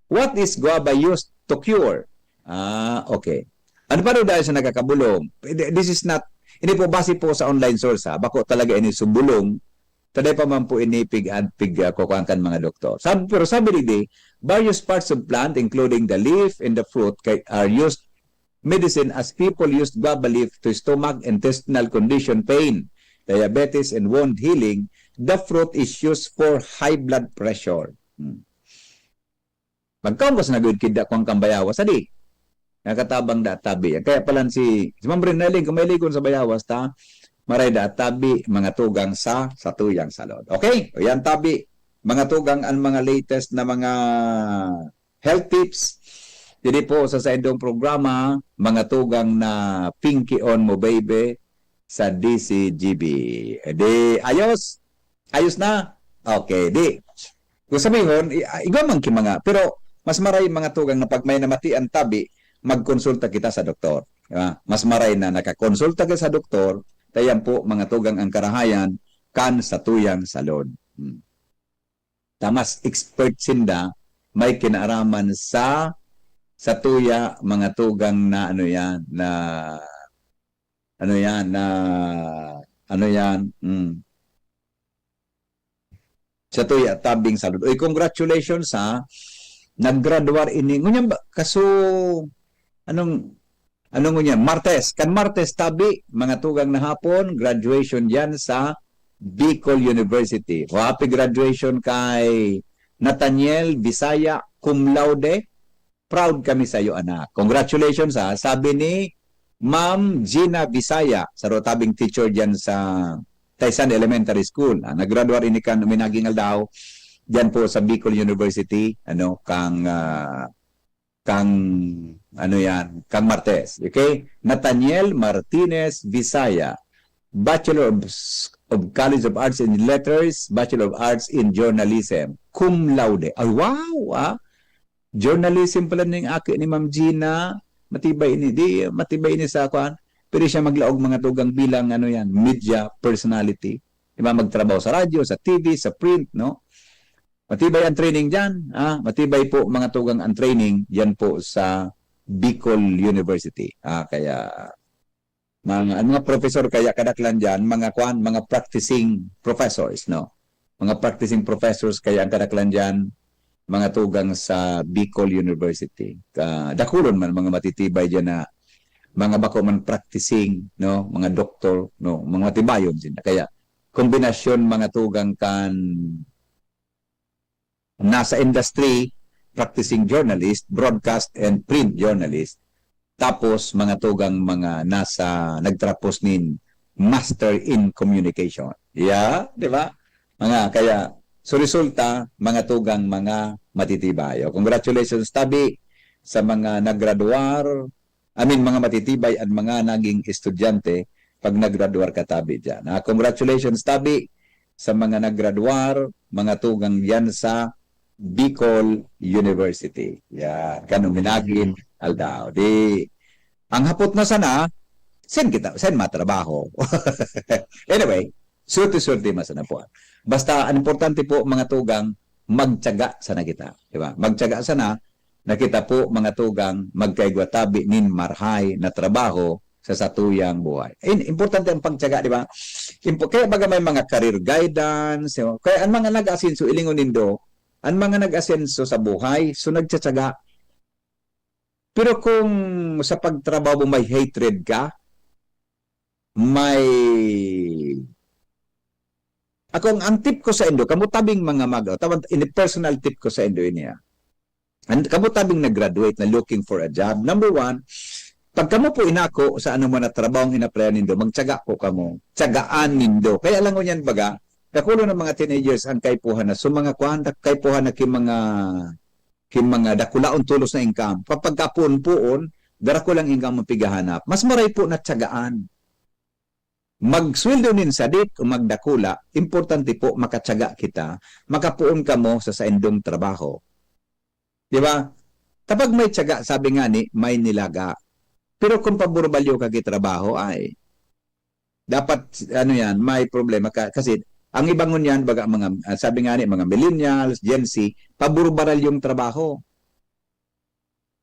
what is guava used to cure? Ah, okay. Ano pa daw dahil sa nakakabulong? This is not, hindi po base po sa online source ha. Bako talaga ini subulong. Taday pa man po ini pig, pig, ah, kukuhaan kan mga doktor. Sabi, pero sabi digdi, various parts of plant, including the leaf and the fruit, kay, are used medicine as people used guava leaf to stomach, intestinal condition, pain, diabetes, and wound healing. The fruit is used for high blood pressure. Hmm. Magkaon ko sa naguyod kida ko ang kambayawa. Sadi, nakatabang da tabi. Kaya palan si, si Ma'am Brinelly, kung may ligon sa bayawas ta, maray da tabi, mga tugang sa, sa tuyang salod. Okay? O yan, tabi, mga tugang, ang mga latest na mga health tips. Diri po sa saindong programa, mga tugang na Pinky on mo, baby, sa D C G B. Di, ayos? Ayos na? Okay, di. Kung sabihon, i-, ah, igwa man ki mga, pero mas maray mga tugang na pag may namati ang tabi, magkonsulta kita sa doktor. Di ba? Mas maray na nakakonsulta ka sa doktor, tayan po mga tugang ang karahayan kan sa tuyang salod. Hmm. Ta mas expert sinda, may kinaaraman sa, sa tuya, mga tugang na ano yan, na, ano yan, na, ano yan, hmm. Sa tuya, tabing salud. Uy, congratulations ha. Nag-graduar ini. Ngunyan ba, kaso, anong, anong ngunyan? Martes. Kan Martes, tabi, mga tugang na hapon, graduation yan sa Bicol University. O, happy graduation kay Nathaniel Visaya, cum laude. Proud kami sa'yo, anak. Congratulations, ha. Sabi ni Ma'am Gina Visaya, saro tabing teacher diyan sa Taysan Elementary School. Ah, naggraduar ini kan uminaging aldaw diyan po sa Bicol University, ano, kang, ah, kang, ano yan, kang Martes. Okay? Nathaniel Martinez Visaya, Bachelor of, of College of Arts and Letters, Bachelor of Arts in Journalism, cum laude. Ay, wow, ah. Journalism pala ning aki ni Ma'am Gina. Matibay ini, di, matibay ini sa, kuan. Pwede siya maglaog, mga tugang, bilang, ano yan, media personality. Di ba? Magtrabaho sa radyo, sa T V, sa print, no? Matibay ang training diyan, ah. Matibay po, mga tugang, ang training diyan po sa Bicol University. Ah, kaya, mga, ang mga professor kaya kadaklan diyan, mga, kuan, mga practicing professors, no? Mga practicing professors kaya ang kadaklan diyan, mga tugang, sa Bicol University. Ka-, dakulon man mga matitibay diyan na mga bako man practicing, no? Mga doktor, no? Mga matibayon sila. Kaya, kombinasyon, mga tugang, kan nasa industry, practicing journalist, broadcast and print journalist, tapos, mga tugang, mga nasa, nagtapos nin Master in Communication. Yeah, di ba? Mga, kaya, so resulta, mga tugang, mga matitibay. O, congratulations, tabi, sa mga naggraduar, I mean, mga matitibay an mga naging estudyante pag naggraduar ka, tabi, diyan. Ah, congratulations, tabi, sa mga naggraduar, mga tugang diyan sa Bicol University. Yan, kan uminagin aldaw. Di, ang hapot na sana, sen kita, sen matrabaho. Anyway, swerte-swerte man sana po. Basta, ang importante po, mga tugang, magtiyaga sana kita. Di ba? Magtiyaga sana na kita po, mga tugang, magkaigwa tabi nin marahay na trabaho sa satuyang buhay. In, importante ang pagtiyaga, di ba? Impo-, kaya baga may mga career guidance, di ba? Kaya ang mga nag-asenso, ilingon nindo, ang mga nag-asenso sa buhay, so nagtiyaga. Pero kung sa pagtrabaho mo may hatred ka, may, ako, ang, ang tip ko sa indo, kamo tabing mga mag-, tawan, ini personal tip ko sa indo ini, ah. Ang, kamo tabing nag-graduate na looking for a job, number one, pag kamo po inako sa ano man na trabahong inaplayan nindo, magtiyaga po kamo. Tiyagaan nindo. Kaya lang ngunyan baga, dakulo ng mga teenagers ang kaipuhan na, so mga kwan, kaipuhan na ki mga, ki mga dakulaon tolos na income. Kapag kapuon-puon, darakulang income ang pigahanap. Mas maray po na tiyagaan. Magsweldo nin sadit o magdakula, importante po makatiyaga kita, makapuon kamo sa saindong trabaho. Di ba? Kapag may tiyaga, sabi nga ni, may nilaga. Pero kung paburbalyo ka ki trabaho, ay, dapat, ano yan, may problema ka. Kasi, ang iba ngunyan, baga mga, ah, sabi nga ni, mga millennials, Gen Z, paburbaral yung trabaho.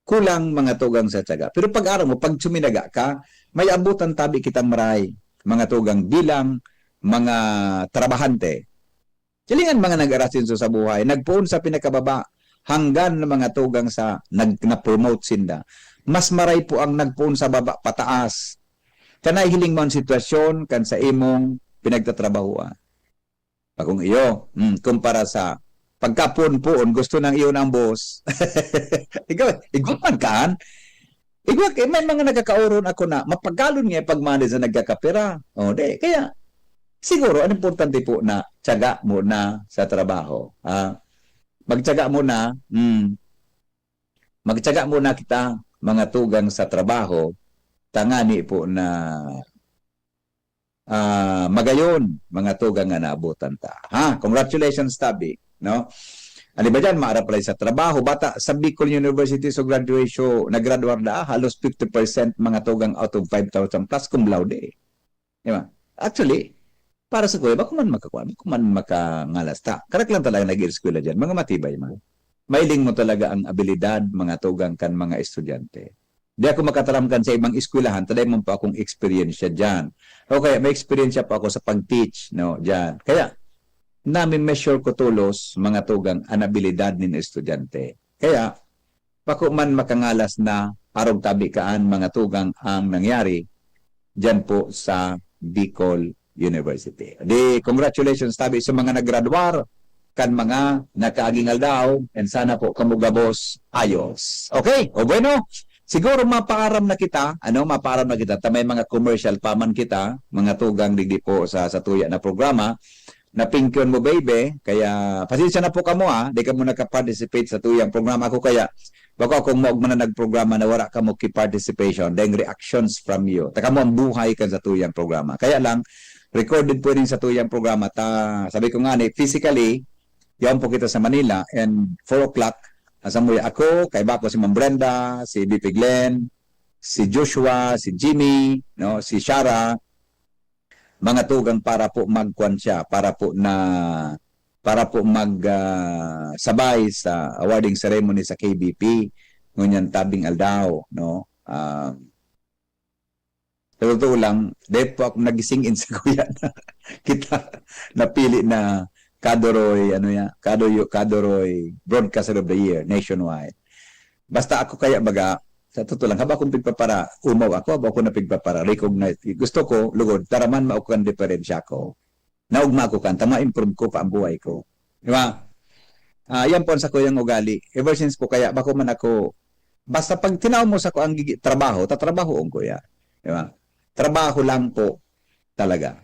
Kulang, mga tugang, sa tiyaga. Pero pag araw mo, pag suminaga ka, may abutan tabi kitang maray, mga tugang, bilang mga trabahante. Silingan mga nag-arasenso sa buhay, nagpoon sa pinakababa, hanggan na mga tugang sa nag-, na-promote sinda. Mas maray po ang nagpoon sa baba pataas. Kanay hiling mo ang sitwasyon kan sa imong pinagtatrabahoan. Bakong iyo, mm, kumpara sa pagkapuon-puon, gusto nang iyo ng boss. Ikaw, igwa man kaan. Igwa, eh, may mga nagkakaoron ako na mapagalon nga pagmali sa nagkakapira. O, di, kaya, siguro, ang importante po na tiyaga muna sa trabaho. Ha? Magtiyaga muna, mm, magtiyaga muna kita, mga tugang, sa trabaho, tangani po na, ah, magayon, mga tugang, nga naabutan ta. Ha? Congratulations, tabi, no? Ano ba dyan? Maarap pala sa trabaho. Bata sa Bicol University, so graduation, naggraduar na, halos fifty percent, mga tugang, out of five thousand plus, cum laude. Di ba? Actually, para sa kuya, bako man makakuha, bako man makangalas ta. Karak lang talaga nag-eskwela dyan, mga matibay man. Mailing mo talaga ang abilidad, mga tugang, kan mga estudyante. Di ako makataram kan sa ibang eskwelahan, ta dai man pa akong eksperyensya dyan. O kaya, may eksperyensya pa ako sa pag-teach, no, dyan. Kaya, nami-measure ko tolos, mga tugang, an abilidad nin estudyante. Kaya, bako man makangalas na arog tabi kaan, mga tugang, ang nangyari dyan po sa Bicol University. Di, congratulations tabi sa mga naggraduar kan mga nakaaging aldaw, and sana po kamo gabos ayos. Okay, o bueno, siguro mapaaram na kita, ano, mapaaram na kita, ta may mga commercial pa man kita, mga tugang digdi po sa, sa tuya na programa, na pingkyon mo, baby, kaya pasensya na po kamo, ha, di kamo nakaparticipate sa tuyang programa. Ako kaya, bako akong maog man na nagprograma na wala kamo ki participation, then reactions from you. Ta kamo ang buhay kan sa tuyang programa. Kaya lang, recorded po rin sa tuyang programa. Ta, sabi ko nga ni, physically, yaon po kita sa Manila, and four o'clock, asa mo ako, kaiba ko si Ma'am Brenda, si B P Glenn, si Joshua, si Jimmy, no, si Shara, mga tugang para po magkwan siya, para po na, para po mag, ah, sabay sa awarding ceremony sa K B P ngunyan tabing aldaw, no? Ah, sa totoo lang, dahil po ako nagising in sa kuya na kita napili na Kadoroy, ano ya, Kadoyo, Kadoroy Broadcaster of the Year nationwide. Basta ako kaya baga, sa totoo lang, haba akong pigpapara, umaw ako, haba ako na pigpapara, recognize. Gusto ko, lugod, taraman mo ako kan diferensya ko. Naugma ako kan, ta ma-improve ko pa ang buhay ko. Di ba? Ah, yan po ang sa kuyang ugali. Ever since po kaya, bako man ako, basta pag tinaw mo sa ko ang gigi-, trabaho, tatrabahoon ko yan. Di ba? Trabaho lang po talaga.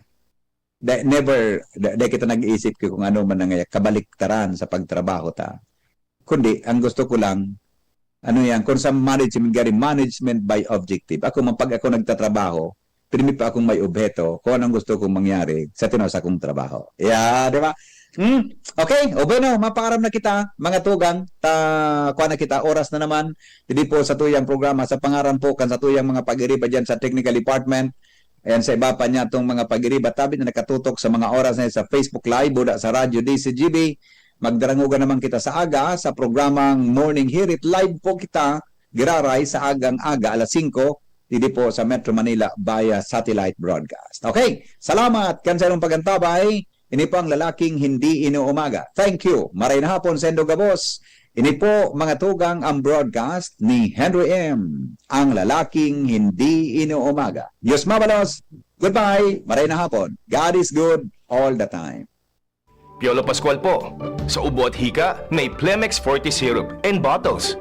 Da, never, da, da kita nag-iisip ko kung ano man ang kabaliktaran sa pagtrabaho ta. Kundi, ang gusto ko lang, ano yan, kung sa management, gari management by objective. Ako man, pag ako nagtatrabaho, pirmi pa akong may obheto kung anong gusto kong mangyari sa tinaw sa kong trabaho. Yeah, di ba? Hmm? Okay, o bueno, mapaaram na kita, mga tugang, ta, kuha na kita, oras na naman, hindi po sa tuyang programa, sa pangaran po, kan sa tuyang mga pag-iriba dyan sa technical department, and sa iba pa niya itong mga pag-iriba, tabi na nakatutok sa mga oras na yun sa Facebook Live, buda sa Radyo D C G B, magdarangoga naman kita sa aga sa programang Morning Hirit. Live po kita, giraray sa agang aga, alas singko, didi po sa Metro Manila via satellite broadcast. Okay, salamat kan sa inyong pagantabay. Ini po ang lalaking hindi inuumaga. Thank you. Maray na hapon, sendo gabos. Ini po, mga tugang, ang broadcast ni Henry M, ang lalaking hindi inuumaga. Diyos mabalos. Goodbye. Maray na hapon. God is good all the time. Piolo Pascual po. Sa ubo at hika, may Plemex Forte Syrup and bottles.